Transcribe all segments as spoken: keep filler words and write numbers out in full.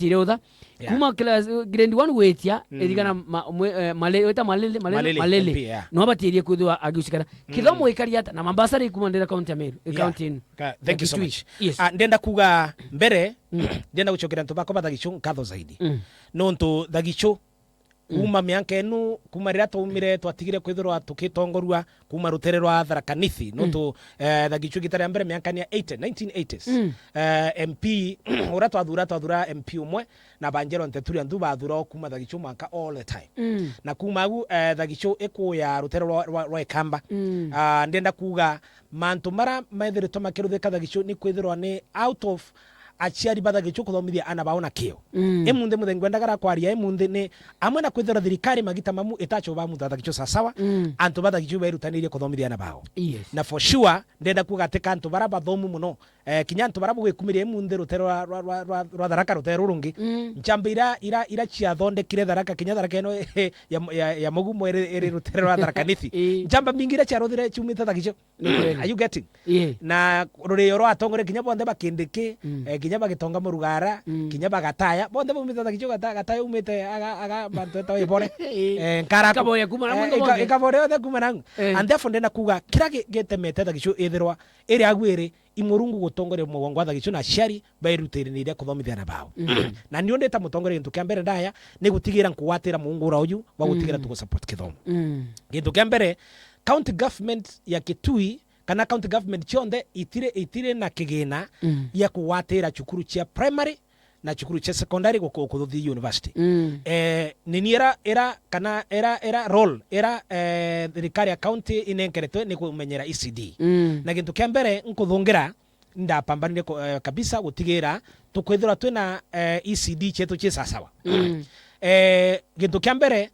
tire utha. Yeah. Kuma class, grade one gwitia, mm, irigana ma-, mwe-, eh, Malele, weta Malele, Malele, Malele, Malele. M P, yeah. No abatirie kwithirwa agiucikana. Mm. Kithomo ikari ata? Na Mombasa ri kuma ndira county ya Meru, yeah, county in, ka-, thank you so Kitui. Much. Yes. Ah, ndenda kuga mbere, mm, ndenda gucokera antu bakwa ba Thagichu nkatho zaidi. Mm. Nontu Thagichu, mm, kuma miaka inu, kuma riria twaumire, twatigire kwithirwa tukitongorua kuma rutere rwa Tharaka Nithi, mm, nontu, eh, Thagichu igita ria mbere miaka ni ya eighty, nineteen eighties. Mm. Eh, M P, uria twathura, twathura M P umwe, na Banjero Nteturi Anthu bathura o kuma Thagichu mwanka all the time. Mm. Na kuma au, eh, Thagichu ikuya rutere rwa, rwa, rwa Ikamba. Mm. Ah, ndenda kuga mantu mara methiritwe makiruthika Thagichu ni kwithirwa ni out of aciari ba Thagichu kuthomithia ana bao na kio. Mm. Imunthi muthengi ndagara kwaria imunthi ni amwe na kwithirwa thirikari magita mamu itacho ba muntu Thagichu sasawa, mm, antu ba Thagichu berutanirie kuthomithia ana bao. Yes. Na for sure, ndenda kuga ati ka antu bara bathomu muno, eh, kinya antu bara bugikumiria imunthi rutere rwa, rwa, rwa, rwa, rwa Tharaka rutere rurungi. Mm. Njamba ira, ira, ira ciathondekire Tharaka, kinya Tharaka ino ya, ya, ya Mugumo iri, iri rutere rwa Tharaka Nithi. Ii. Njamba mbingi ira ciaruthire ciumite Thagichu. Ni kweli. Are you getting? Ii. Na rurio rwa atongoria kinya bonthe ba Kindiki, mm, eh, kinya ba Gitonga Murugara, mm, kinya ba Gataya, bonthe baumite Thagichu. Gata-, Gataya umite aga, aga bantu eta Ibore. Ii. Eh, Nkaraku. Ikaboya kuma na, eh, mwanka ika-, bonthe. Ikaboya yothe kuma nangu. Eh. And therefore ndenda kuga kira gi-, gitemete Thagichu ithirwa iri agu iri, i Murungu gutongoria mugongo wa Thagichu na aciari bairutiriire kuthomithia ana bao. Mm. Na niu ndi ta mutongoria, gintu kia mbere ndaya ni gutigira nkugwatira muungura uju wa gutigira, mm, tugusupport kithomo. Mm. Gintu kia mbere, county government ya Kitui kana county government cionthe itiri, itiri na kigina, mm, gia kugwatira cukuru cia primary na cukuru cia secondary guku-, kuthuthi university. Mm. Eh, nini era, era, kana era, era role era, eh, thirikari ya county inenkeretwe ni kumenyera E C D. Mm. Na gintu kia mbere nkuthungira, ndapambanire ku-, eh, kabisa gutigira tukwithirwa twina, eh, E C D cietu cie sasawa. Mm. Eh, gintu kia mbere,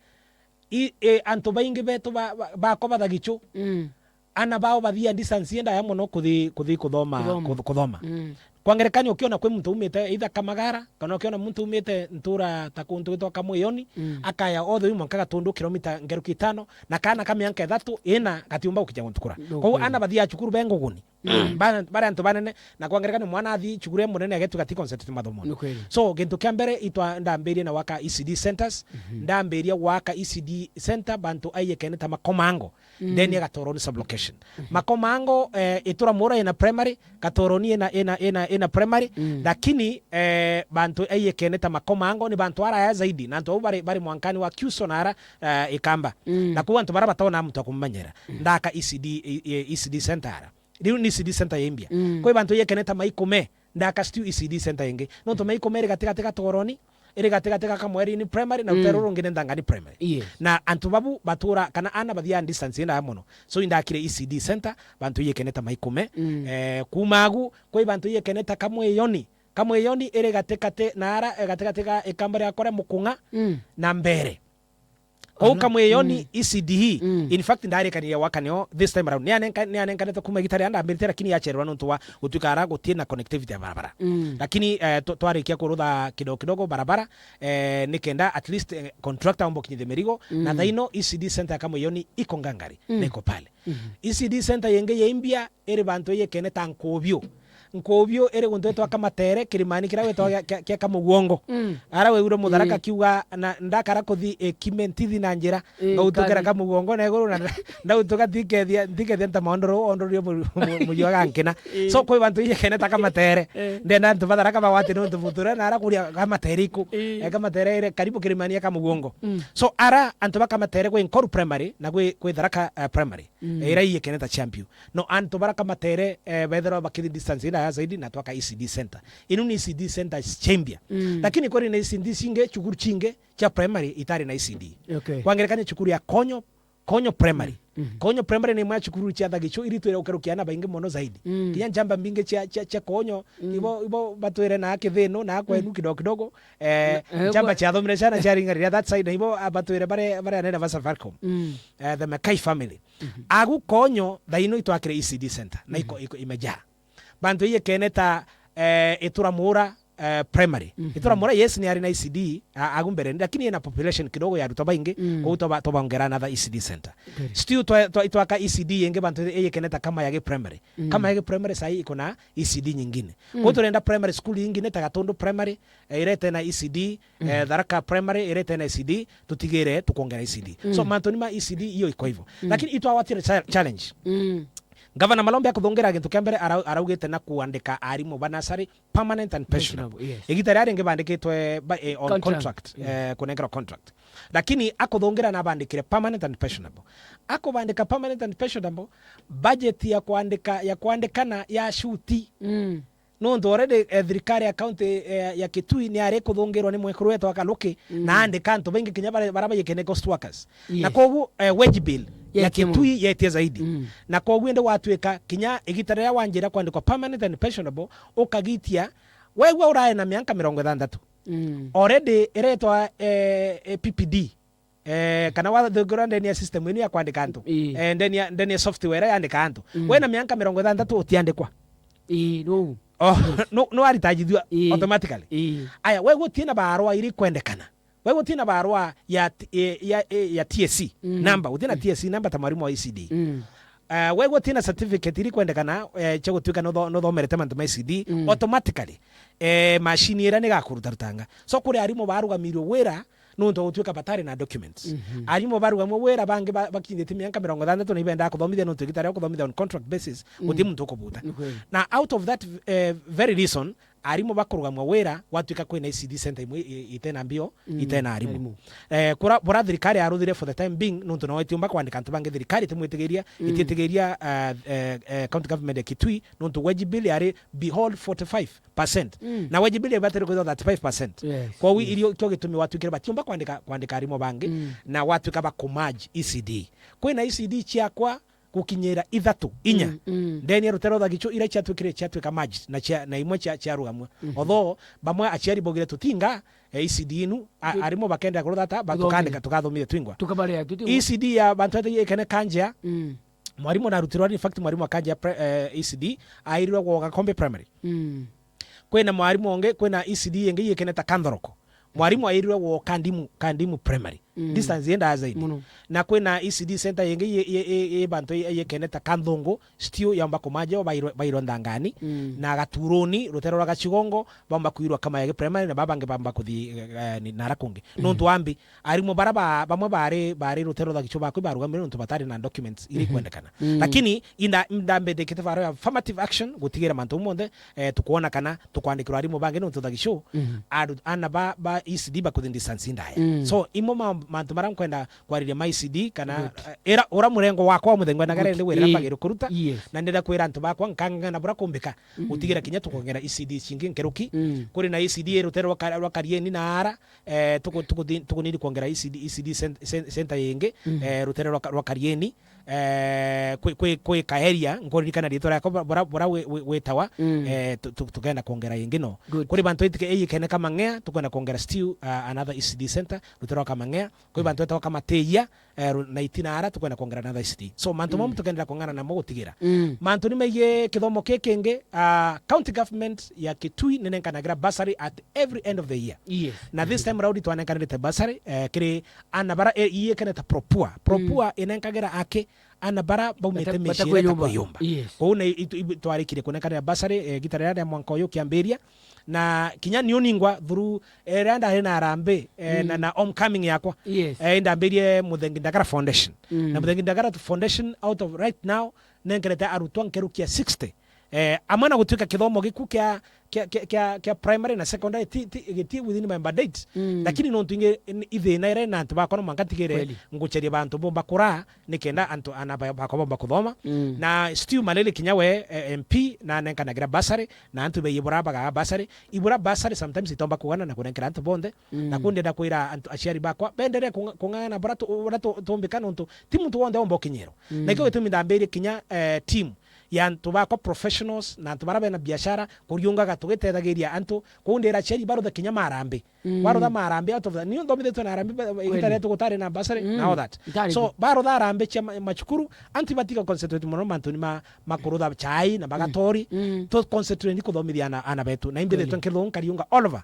i, eh, antu baingi betu ba, ba, bakwa ba Thagichu, mm, ana bao bathiaga distance indaya mono kuthi, kuthi kuthoma, kuthoma, kuth-, kuthoma. Mm. Kwa ngerekano, ukiona kwi muntu umite either Kamagara, kana ukiona muntu umite ntura ta kuntu gwitwa Kamwioni, mm, akaya all the way mwanka Gatundu, kilomita ngeruki itano, na kaana ka mianka ithatu, ina, gatiumba gukinya guntu kura. Ni kweli. Kwou ana bathiaga cukuru be nguguni. Mm. Bana, bari antu banene, na kwa ngerekano mwana athi cukuru e munene agetuika ti concentrate mathomone. Ni kweli. So, gintu kia mbere itwa ndambirie na gwaka E C D centers, mhm, ndambiria gwaka E C D center bantu aiyekene ta Makomango, mm, ndeni ya Gatoroni sub-location. Mhm. Makomango, eh, itura Mura ina primary, Gatoroni ina, ina, ina, ina primary, mm, lakini, eh, bantu aiyekene ta Makomango ni bantu araya zaidi, na antu au bari, bari mwankani wa Kyuso na ara, eh, Ikamba. Mm. Na kuu antu bara batona muntu wa kumumanyira. Mm. Ndaka E C D, e, e, E C D center ara. Riu ni E C D center ya imbia. Mm. Kwi bantu aiyekene ta Maikume, ndaka still E C D center ingi. Nontu Maikume iri gatigati ga Toroni, iri gatigati ga Kamwerini primary, na, mm, rutere rurungi ni Nthangani primary. Yes. Na antu babu batura, kana ana bathiaga distance indaya mono. So, indakire E C D center, bantu aiyekene ta Maikume, mm, eh, kuma agu, kwi bantu aiyekene ta Kamwioni. Kamwioni iri gatigati, na ara, eh, gatigati ga Ikamba riakwa ria Mukung'a, mm, na Mbere. Kou, ala, Kamwioni, mm, E C D E. Mm. In fact, ndarikaniria gwaka nio this time around. Ni anenka-, ni anenkanete kuma igita riria ndambirite, lakini yachererwa nontu wa gutuika ara gutie na connectivity ya barabara. Mm. Lakini, eh, tw-, twarikia kurutha kidogo kidogo barabara, eh, ni kenda at least, eh, contractor aumba gukinyithia mirigo, mm, na thaino E C D center ya Kamwioni iko ngangari, mm, na iko pale. Mhm. E C D center yengi ya imbia iri bantu iyekene ta Nkubio. Nkubio iri guntu gwitwa Kamatere, kirimani kiria gwitwa kia, kia, kia Kamuguongo. Mm. Ara wegure Mutharaka, ii, akiuga, na ndakara kuthi, eh, kime ntithi na njira, ii, ngautukira nkathi Kamuguongo na iguru, na ndautuka ntikethia, ntikethia nta maondoro, ondorio mu-, mu-, muji wa gankina. Ii. So, kwi bantu iyekene ta Kamatere. Eh. Ndenda antu ba Tharaka bagwate nontu mutura na ara kuria Kamatere iku. Ii. Eh, Kamatere iri karibu kirimani ya Kamuguongo. Mm. So, ara antu ba Kamatere gwi Nkoru Primary na gwi, gwi Tharaka, eh, Primary. Mm. Eh, ira iyekene ta champion. No antu bara Kamatere, eh, bethirwa bakithi distance indaya zaidi na twaka E C D center. Inu ni E C D center cia imbia. Mm. Lakini kwari na E C D cingi, cukuru cingi cia primary itari na E C D. Okay. Kwa ngerekano cukuru ya Konyo, Konyo Primary. Mm. Mhm. Konyo Primary ni imwe ya cukuru cia Thagichu iritwire gukerukia ana baingi mono zaidi. Mm. Kinya njamba mbingi cia, cia, cia Konyo, mm, ibo, ibo batwire na kithinu na kwenu, mm, kidogo kidogo. Eh, na, eh, njamba kwa- ciathomire ciana ciaringarira that side, na ibo, ah, batwire bare, bare anene ba Safaricom. Mm. Eh, the Mekai family. Mhm. Agu Konyo, thaino itwakire E C D center, na iko, mhm, iko imejaa. Bantu iyekene ta, eh, itura Mura, eh, primary. Mhm. Ithuramura, yes, ni ari na E C D, a-, agu mbere, lakini ina population kidogo ya arutwa baingi, mm, koguo twaba-, twabongera another E C D center. Good. Still twa-, twa-, itwaka E C D ingi bantu iyikeneta kama ya gi primary. Mm. Kama ya gi primary sahi iko na E C D nyingine. Mm. Koguo turenda primary school ingine ta Gatundu Primary, eh, irete na E C D, eh, mm, Tharaka Primary irete na E C D, tutigire tukwongera E C D. So, mm, mantu ni ma E C D iyo iko hivyo. Mm. Lakini itwawatire cha-, challenge. Mm. Gavana Malombe akuthungira gintu kia mbere arau-, araugite na kuandika arimu ba nursery permanent and pensionable. Pensionable, yes. Igita riria ringi bandikitwe ba-, eh, on contract, contract, yes, eh, kunengerwa contract. Lakini akuthungira na abandikire permanent and pensionable. Akubandika permanent and pensionable, budget ya kwandika, ya kwandikana ya shuti. Mm. Nontu already, eh, thirikari ya county, eh, ya Kitui ni ari kuthungirwa ni mwekuru wetu wa Kaluki, mm, na andika antu baingi kinya bara-, bara bayikeneka ghost workers. Na, yes, koguo, eh, wage bill, yes, ya Kitui yetie zaidi. Mm. Na koguo indi gwatuika kinya igita riria wanjira kwandikwa permanent and pensionable, ukagitia, wegua urae na mianka mirongo ithanthatu. Mm. Already iretwa, eh, eh, P P D. Eh, kana wathungura ndeni ya system ino ya kwandika antu. Ii. Eh, ndeni ya, ndeni ya software yandika antu. Mm. Wena mianka mirongo ithanthatu utiandikwa. Ii, no. Oh, no, no aritagithua, ii, automatically. Ii. Aya, we gutie na barua iri kwendekana. We gutie na barua ya t-, eh, ya, eh, ya T S C, mm, number, gutie na, mm, T S C number ta mwarimu wa E C D. Mm. Eh, we gutie na certificate iri kwendekana, eh, cia gutuika no tho-, no thomerete mantu ma E C D, mm, automatically, eh, machine ira ni gakuruta rutanga. So, kuri arimu barugamirwe wira, nontu wa gutuika batari na documents. Mhm. Arimu barugamwe wira bangi ba-, bakinyithite mianka mirongo ithanthatu na ibendaa kuthomithia nontu igita ria kuthomithia on contract basis, mm, guti muntu ukubuta. Ni kweli. Na out of that, eh, very reason, arimu bakurugamwa wira gwatuika kwina E C D center imwe i-, i-, itena mbio, mm, itena arimu. Arimu. Eh, kura, bura thirikari yaruthire for the time being, nontu no itiumba kwandika antu bangi, thirikari itimwitigiria, mm, itiitigiria, eh, eh, eh, county government ya Kitui, nontu wage bill yari behold forty-five percent. Mm. Na wage bill ibatire kwithirwa thirty-five percent. Yes, koguo, yes, irio kio gitumi gwatuikire batiumba kwandika, kwandika arimu bangi, mm, na gwatuika bakumerge E C D. Kwina E C D ciakwa gukinyira ithatu, inya. Mm, mm. Ndeni ya rutere rwa Thagichu ira ciatuikire, ciatuika merged na cia, na imwe cia, ciarugamua. Mhm. Although bamwe aciari baugire tutinga, eh, E C D inu, a-, tu-, arimu bakendera kuruthata, ba-, tuthomithie, tukandika, tukathomithia twingwa. Tukabarea, tuti- E C D ya bantu bete ikene Kanjia, mm, mwarimu narutirwe, in fact, mwarimu wa Kanjia pre-, eh, E C D, airirwe gwa Gakombe Primary. Mm. Kwina mwarimu ungi, kwina E C D ingi yikene ta Kanthoroko. Mwarimu airirwe wo Kandimu, Kandimu Primary. Mm. Distance yendaa zaidi. Muno. Na kwina E C D center ingi yi, yi, yi, yi bantu yi, yikene ta Kanthungu, still yaumba kumerge, bairwe, bairwe Nthangani. Mm. Na Gaturuni, rutere rwa Gachigongo, baumba kwirwa kama ya Primary, na babangi baumba kuthi, eh, eh, ni, nara kungi. Mm. Nontu ambi, arimu bara ba, bamwe bari, bari rutere rwa Thagichu bakwi barugamire nontu batari na documents iri, mhm, kwendekana. Mm. Lakini inda, inda mbendekete baro ya affirmative action gutigira mantu monthe, eh, tukwona kana tukwandikirwa arimu bangi nontu Thagichu, mhm, aru-, ana ba, ba E C D bakuthi distance indaya. Mm. So, imo ma-, mantu mara nkwenda kwariria ma E C D kana, good, eh, era, ura murengo wakwa wa muthengwa na gare, good, ndi wira, eh, mbagirwe kuruta, yes, na ndenda kwira antu bakwa nkang'ang'ana bura kumbika, mhm, gutigira kinya tukongera E C D cingi nkeruki. Mm. Kuri na E C D rutere rwa Ka-, rwa Karieni na ara, eh, tuku-, tukuthi-, tukunini kwongera E C D, E C D cent-, cen-, center yingi, mm, eh, rutere rwa Ka-, rwa Karieni, eh, kwi, kwi, kwi Kaeria, nkuririkana riitwa riakwa bura, bura, bura wi-, wi-, witawa, mm, eh, tu-, tu-, tukenda kwongera yingi no. Good. Kuri bantu itike-, iyikene Kamang'ea, tukwenda kwongera still, uh, another E C D center, rutere rwa Kamang'ea, kwi, mm, bantu betawa Kamatiia, eh, ru-, na itina ara tukwenda kwongera another E C D. So, mantu mau, mm, tukendera kung'ana namo gutigira. Mm. Mantu ni megie kithomo kikingi, ah, county government ya Kitui ninenkanagira bursary at every end of the year. Yes. Na this, mm, time round twanenkanirite bursary, eh, kiri ana bara, eh, iyikene ta Pro Poor. Pro Poor, mm, inenkagira aki ana bara baumite micii ira itakwiyumba. Yes. Kou na itu-, ibu-, twarikire kunenkanira bursary, eh, gita riria ria mwanka uyu ukiambiria. Na kinya niu ningwa through, eh, riria ndari na harambee, eh, na, mm, na homecoming yakwa. Yes. Eh, indambirie Muthengi Ndagara Foundation. Mm. Na Muthengi Ndagara Foundation out of right now nenkerete arutwa nkerukia sixty. Eh, amwe na gutuika kithomo giku kia, kia, kia, kia, kia primary na secondary ti, ti, giti within my mandate. Mm. Lakini nontu ingi n-, ithina ira na antu bakwa no mwanka tigire, kweli, ngucheria bantu bomba kura, nikenda antu ana ba-, bakwa bomba kuthoma. Mm. Na Stew Malili kinya we, eh, M P, na nenkanagira bursary, na antu beye ibura bagaa bursary, ibura bursary sometimes itomba kugana na kunenkera antu bonthe. Mm. Na ku ndenda kwira antu, aciari bakwa, benderee kung'a-, kung'ang'ana bura tu-, bura tu-, tumbika nontu ti muntu wonthe omba ukinyirwa. Mm. Na ikio gitumi ndambirie kinya, eh, team ya antu bakwa professionals na antu bara bena biashara, kuriungaga tugitethagiria antu. Kwou ndira aciari baruthe kinya marambi. Mm. Warutha marambi out of that. Niu nthomithitwe na arambi ba-, ba-, igita Kweli. rietu gutari na bursary Mm. na all that. Itari So, tu. barutha arambi cia ma-, macukuru, antu ibatiga concentrate mono mantuni ma, ma kurutha chai na bagatori. Mm. Tu concentrate ni kuthomithia ana, ana betu. Na imbithitwe Kweli. nkirutha nkariunga all over.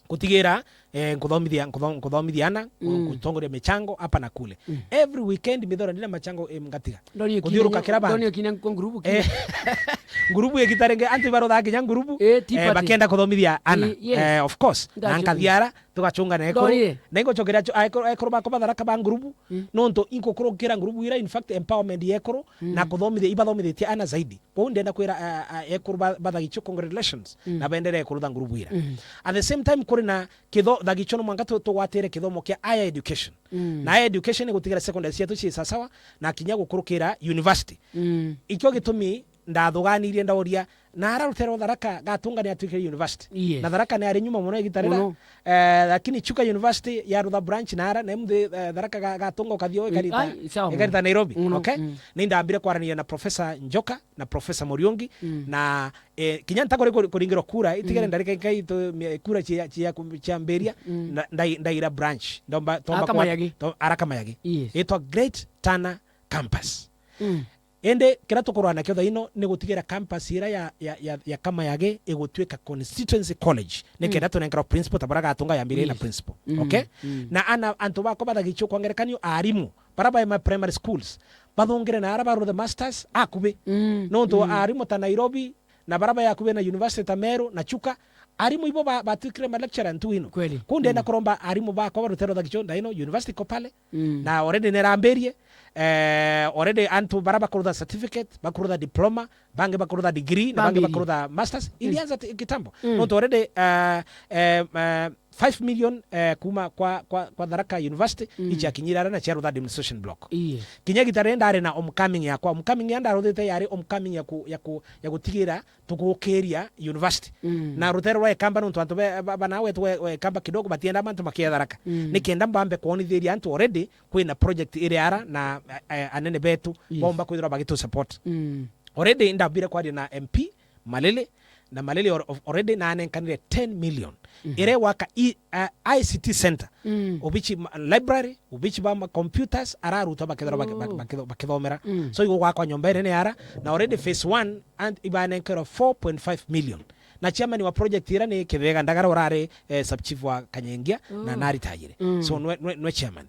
Gutigira, eh, nkuthomithia, nkutho-, nkuthomithia ana, ku-, Mm. gutongoria michango hapa na kule. Mm. Every weekend mithora ndina machango, eh, ngatiga. Ndonio Kuthiuruka kinya, kira bantu. ndonio kinya nko ngurubu Eh, kinya. ngurubu igita ringi, antu ibaruthaa kinya ngurubu, Eh, ti eh, party. bakenda kuthomithia ana. Eh, yes. Eh, of course. Na Ndacho. nkathiara, tugachungana ekuru. Ndonire. Na ingocokeria cho-, ekuru, ekuru bakwa batharaka ba ngurubu, Mm. nontu inkukurukira ngurubu ira, in fact, empowerment ya ekuru, Mm. na kuthomithia, ibathomithitie ana zaidi. Kwou ndenda kwira, a, a, ekuru ba, ba Thagichu, congratulations, Mm. na baendelee kurutha ngurubu ira. Mm. At the same time, kuri na kitho-, Thagichu no mwanka tu-, tugwatire kithomo kia higher education. Mm. Na higher education ni gutigira secondary cietu cii sasawa, na kinya gukurukira university. Mm. Ikio gitumi ndathuganirie ndauria, na ara rutere rwa Tharaka Gatunga ni atwikire university. Yes. Na Tharaka ni ari nyuma mono igita rira. Mono. Eh, lakini Chuka University yarutha branch na ara, na imuthi, eh, Tharaka Ga-, Gatunga ukathio Mm, ikarita, ai, sawa mono. ikarita Nairobi. Mono, Okay? mm. Ni ndambire kwaraniria na Professor Njoka na Professor Muriungi, Mm. na, eh, kinya nta kuri kuri-, kuringirwa kura, itigere Mm. ndarika inkai tu, mi-, kura cia, cia, ciambiria, Mm. na, ndai-, ndaira branch. Ndomba, tomba Araka kwa-, Mayagi. to-, Araka Mayagi. Yes. Itwa Great Tana Campus. Mm. Indi kiria tukurwana nakio thaino ni gutigira campus ira ya, ya, ya, ya Kamayagi igutuika constituency college. Ni Mm. kenda tunenkerwa principal ta bara Gatunga yambiririe na Yes. principal. Mm, Okay? mm. Na ana, antu bakwa ba Thagichu kwa ngerekanio, arimu, bara ba ma primary schools, bathungire na ara baruthe masters akubi. Mm, Nontu mm. arimu ta Nairobi, na bara ba akubi na university ta Meru na Chuka, arimu ibo ba-, batwikire ma lecturer ntu ino. Kweli. Kuu ndenda Mm. kuromba arimu bakwa ba rutere rwa Thagichu, ndaino university ko pale, Mm. na already nerambirie, eh, already antu bara bakurutha certificate, bakurutha diploma, bangi bakurutha degree, na bangi Bambiri. bakurutha masters. Mm. Ilianza ti-, kitambo. Mm. Nontu already, eh, eh, eh, five million, eh, kuma kwa, kwa, kwa Tharaka University, Mm. ichiakinyire ara na chiarutha administration block. Iye. Kinya gita riri ndari na homecoming yakwa. Homecoming ya ndaruthite yari homecoming ya ku-, ya ku-, ya gutigira tugukiria university. Mm. Na rutere rwa Ekamba nontu antu be-, ba-, bana wetu we-, we Ekamba kidogo batienda mantu makietharaka. Mm. Ni kenda mbambe kwonithiria antu already kwina project iri ara na, eh, eh, anene betu Yes. bomba kwithirwa bagitu support. Mm. Already ndambire kwaria na M P Malele, na Malele al-, of-, already nanenkanire ten million. Mhm. Ire waka i-, uh, I C T center. Mm. Ubichi ma-, library, ubichi ba ma-, computers, ararutwa bakethirwa baki-, baki-, Oh. bakitho-, bakithomera. Mm. So, igugwakwa nyomba inene ara, na already phase one, and ibanenkerwa four point five million. Na chairman wa project ira ni Kithega Ndagara urari, eh, sub chief wa Kanyengia, na Oh. naritayire. Mm. So, nwe, nwe, nwe chairman.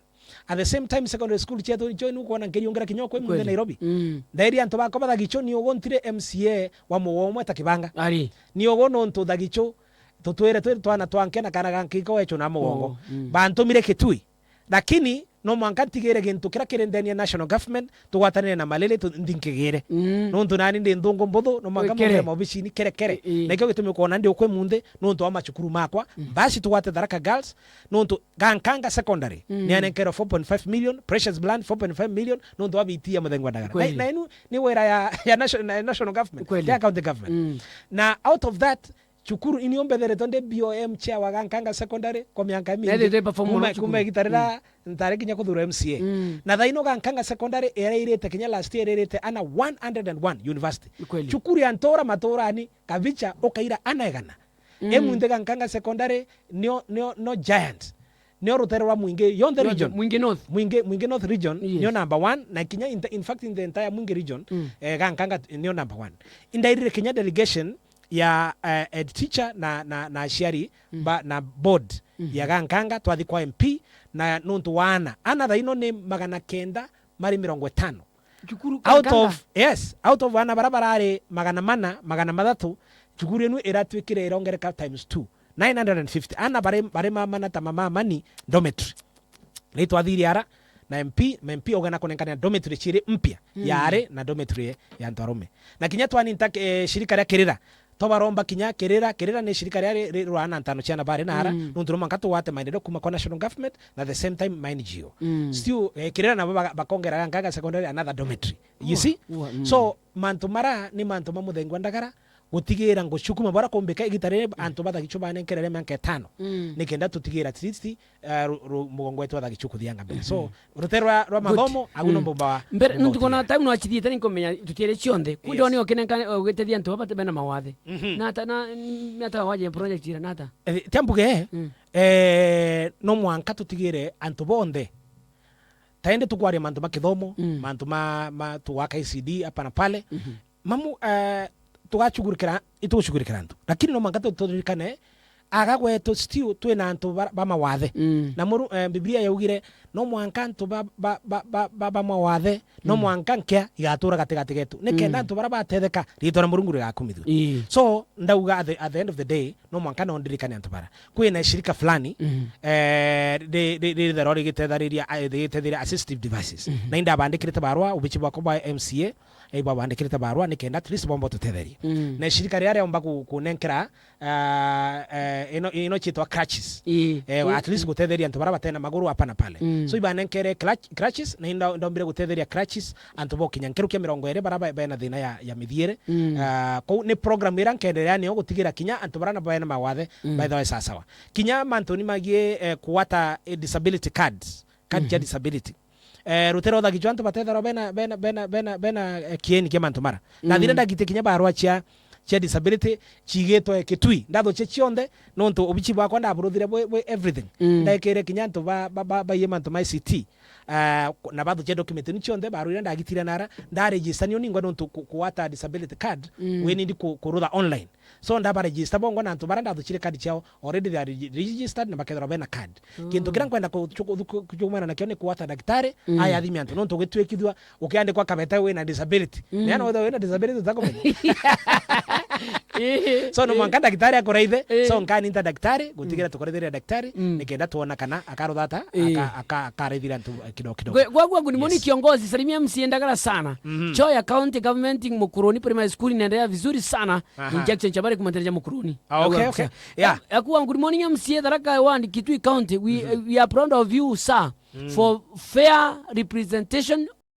At the same time, secondary school cietu ncho ni ukwona nkiriungira kinya kwi munthi Kweli. Nairobi. Mm. Ndairi antu bakwa ba Thagichu ni ugu ntire M C A wa mugongo umwe ta Kibanga. Ari. Ni ugu nontu Thagichu tutwire twi twana twanke na kana gankiko wechu na mugongo. Oh, mm. Bantumire Kitui. Lakini no mwanka ntigire gintu kiria kiri ndeni ya national government, tugwatanire na Malele tu-, nthi nkigire. Mm. Nontu nani ndi nthungu mbuthu, no mwanka Wikere. mbungire maobicini kere kere. I, i. Na ikio gitumi kwona ndi ukwi munthi, nontu wa macukuru makwa. Mm. Basi tugwate Tharaka Girls, nontu Gankanga Secondary, Mm. ni anenkerwe four point five million, Precious Blood four point five million, nontu wa biti ya Muthengwa Ndagara. Kweli. Na, na inu ni wira ya, ya nation-, na national government, Kweli. ya county government. Mm. Na out of that, cukuru ini umbetheretwe ndi B O M chair wa Gankanga Secondary kwa miaka Na mingi. ithete perform Kuma, mono cukuru. kuma igita rira Mm. ntari kinya kuthurwa M C A. Mm. Na thaino Gankanga Secondary irairite kinya last year irairite ana one hundred and one university. Kweli. Cukuru ya ntura maturani, Kabicha ukaira ana igana. Mm. Emunthi Gankanga Secondary nio, nio, no giant. Nio rutere rwa Mwingi, yonthe Yonthe, region. Mwingi North. Mwingi, Mwingi North region, Yes. nio number one, na kinya in, in fact in the entire Mwingi region, Mm. eh, Gankanga nio number one. Indairire kinya delegation ya, eh, head teacher na, na, na aciari Mm. ba, na board Mhm. ya Gankanga, twathi kwa M P, na nontu wa ana. Ana thaino ni magana kenda mari mirongo itano. Cukuru Out Gankanga? of, yes, out of ana bara barari magana mana, magana mathatu, cukuru inu iratwikire irongereka times two. Nine hundred and fifty. Ana bari, bari mamana ta mamamani dormitory. Ni twathire ara na M P, na M P ugena kunenkanira dormitory ciiri mpya Mm. ya ari na dormitory ya antu arume. Na kinya twaninta, eh, shirika ria Kirira, twabaromba kinya Kirira, Kirira ni shirika ria ri-, ri-, rurana ntano ciana bari na ara, Mm. nontu no mwanka tugwate maendeleo kuma kwa national government na the same time ma N G O. Mm. Still, eh, Kirira nabo baga-, bakongera Gankanga Secondary another dormitory. You Ua, see? ua, mm. So, mantu mara ni mantu ma Muthengwa Ndagara, gutigira ngucukuma bara kumbika igita riri antu ba Thagichu banenkerere mianka itano. Mm. Nikenda tutigira at least, eh, ru-, ru-, mugongo wetu wa Thagichu kuthianga mbere. So, mm-hmm, rutere rwa, rwa mathomo, agu no mbumba wa mbumba. Mbere, ntukona time no achithiite ni nkumenya tutiere cionthe. Kunde. Yes. Oni okinenka, eh, ugitethia antu baba bena mawathe. Mm-hmm. Na ata, na, mm, ata waje project ira, na ata? Eh, tiambuge, mm, eh, no mwanka tutigire antu bonthe. Taende tukwaria mantu ma kithomo, mm, mantu ma, ma tugwaka I C D hapa na pale. Mm-hmm. Mamu, eh, tugacugurikira, itugucugurikira antu. Lakini no mwanka tu-, turirikane, aga gwetu still twina antu ba, ba mawathe. Mm. Na muru-, eh, Biblia yaugire, no mwanka antu ba, ba, ba, ba, ba, ba mawathe, no, mm, mwanka nkia igatura gatigati getu. Nikenda, mm, antu bara batetheka, ritwa ria Murungu rigakumithua. Ii. So, ndauga at the, at the end of the day, no mwanka no ndirikane antu bara. Kwina shirika fulani, mm, eh, ri-, ri-, ri-, ritherwa rigitethariria, eh, rigitethariria assistive devices. Mm. Na indabandikirite barua, ubichi bwakwa bwa M C A, eh, babandikirite barua, nikenda at least bomba tutetherie. Mm. Na shirika riria riomba ku-, kunenkera, ah, eh, ino, ino ciitwa crutches. Ii. Eh, ii, at least, ii, gutetheria antu bara batena maguru hapa na pale. Mm. So, ibanenkere crutch-, crutches, na inda-, ndombire gutetheria crutches antu bokinya nkeru kia mirongo iri bara ba-, bena thina ya, ya mithiere. Mm. Ah, kou ni program ira nkenderea nio gutigira kinya antu bara na bena mawathe, mm, baithawe sawasawa. Kinya mantuni magie, eh, kuwata, eh, disability cards. Card cia, mhm, disability. Eh, rutere rwa Thagichu antu batetharwa bena, bena, bena, bena, bena, eh, kieni kia mantu mara. Ndathire, mm, ndagitie kinya barua cia, cia disability, cigitwe Kitui. Ndathuchie cionthe, nontu ubichi bwakwa ndaburuthire bwi, bwi everything. Mm. Ndaikire kinya antu ba, ba, ba, baiye mantu ma I C T. Ah, na bathuchie document ni cionthe, barua iria ndagitire nara, ndaregister nio ningwa nontu ku-, kuwata disability card, mm, wi nindi ku-, kurutha online. So, ndabaregister bongo na antu bara ndathuchire card ciao, already they are regi-, registered na bakethirwa bena card. Kintu kiria nkwenda ku-, ku-, ku-, kuchumana nakio ni kuwata ndagitari, mm, aya athime antu. Nontu ugitwikithua, ukiandikwa kabete wina disability. Mm. Ni ana wetha wina disability utakumenya. Ii, so, no, ii, mwanka ndagitari akuraithe. Ii. So, nkaninta ndagitari, gutigira, mm, tukuritheria ndagitari, mm, nikenda tuona kana akaruthata, ii, aka-, aka-, akaraithira antu, eh, kidogo kidogo. Gwe-, gwaku wangu ni moni, yes, kiongozi, salimia M C A Ndagara sana. Mhm. Choya County Government Mukuruni Primary School inaendelea vizuri sana. Aha. Injection chabari kumatereja Mukuruni. Ah, okay, okay. Yeah. Aku wangu ni moni M C A Tharaka Ward, Kitui County. We, mhm, we are proud of you, sir, mm, for fair representation